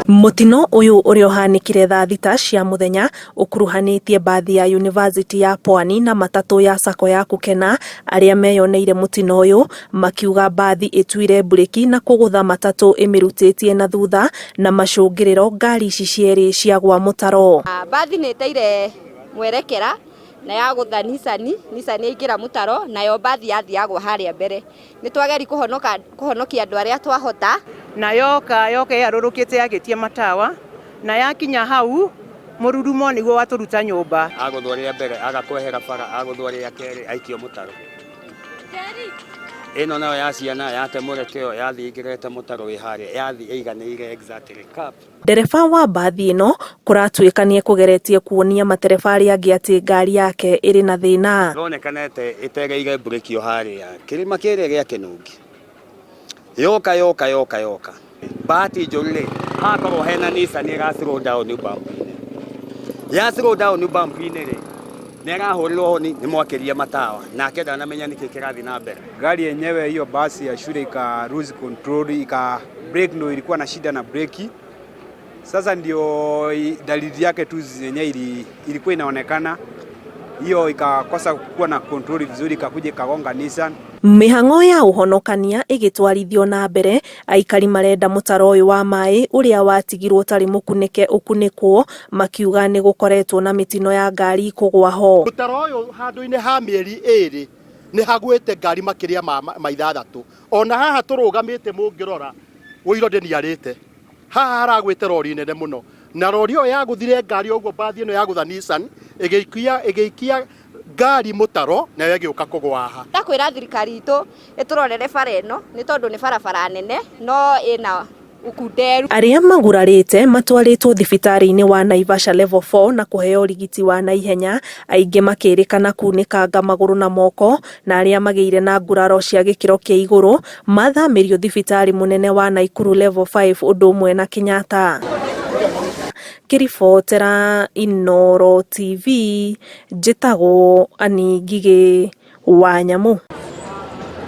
Mũtino ũyũ ũrĩa ũhanĩkire thaa 6 cia mũthenya ũkuruhanĩtie mbathi ya University ya Pwani na matatũ ya Sacco ya Kukena. Arĩa meyoneire mũtino ũyũ makiuga mbathi ĩtuire mburĩki na kũgũtha matatũ ĩmĩrutĩtie na thutha na macũngĩrĩro ngari ici cierĩ ciagwa mũtaro. Mbathi nĩ ĩteire mwerekera na yagũtha Nissan, Nissan yaingĩra mũtaro nayo mbathi yathiĩ yagwa harĩa mbere. Nĩ twageri kũhonokia andũ arĩa twahota. Na yoka yoka ĩharũrũkĩte yagĩtie matawa na yakinya hau mũrurumo nĩguo watũruta nyũmba. Agũthwo rĩa mbere agakwehera bara, agũthwo rĩa kerĩ aikio mũtaro. Ĩno nayo ya ciana yate mũrekeo yathiĩ ĩingĩrĩte mũtaro wĩ harĩa, yathiĩ ĩiganĩire exactly cup. Ndereba wa mbathi ĩno kũratuĩka nĩekũgeretie kuonia matereba arĩa angĩ atĩ ngari yake ĩrĩ na thĩna. Ĩronekana ĩtegeire mburĩki o harĩa kĩrĩma kĩrĩa gĩa Kĩnungi. Yoka yoka yoka yoka. Bahati njũru rĩ, hakorwo hena Nissan ĩra slow down bump-inĩ. Ya slow down bump-inĩ rĩ, nĩ arahũrĩrwo honi nĩ mwakĩrie matawa nake ndanamenya nĩkĩ kĩrathiĩ na mbere. Gari yenyewe hiyo basi ya shule ika lose control, ika brake, no ilikuwa na shida na breki. Sasa ndio dalili yake tu zenye ilikuwa inaonekana hiyo, ikakosa kuwa na control vizuri, ikakuja ikagonga Nissan. Mĩhang'o ya ũhonokania ĩgĩtwarithio na mbere, aikari marenda mũtaro ũyũ wa maĩ ũrĩa watigirwo ũtarĩ mũkunĩke ũkunĩkwo, makiuga nĩ gũkoretwo na mĩtino ya ngari kũgwa ho. Mũtaro ũyũ handũ-inĩ ha mĩeri 2 nĩ hagwĩte ngari makĩria ma 6. Ona haha tũrũgamĩte mũngĩrora ũiro ndĩniarĩte. Haha haragwĩte rori nene mũno na rori ĩyo yagũthire ngari ũguo, mbathi ĩno yagũtha Nissan ĩgĩikia ngari mũtaro nayo ĩgĩũka kũgwa haha. Ndakwĩra thirikari itũ ĩtũrorere bara ĩno nĩ tondũ nĩ barabara nene no ĩna ũkunderu. Arĩa magurarĩte matwarĩtwo thibitarĩ-inĩ wa Naivasha Level 4 na kũheo ũrigiti wa naihenya, aingĩ makĩrĩkana kunĩkanga magũrũ na moko, na arĩa magĩire na nguraro cia gĩkĩro kĩa igũrũ mathamĩrio thibitarĩ mũnene wa Nakuru Level 5 ũndũ ũmwe na Kenyatta. Ngĩribotera Inooro TV, njĩtagwo Annie Ngigĩ wa Nyamũ.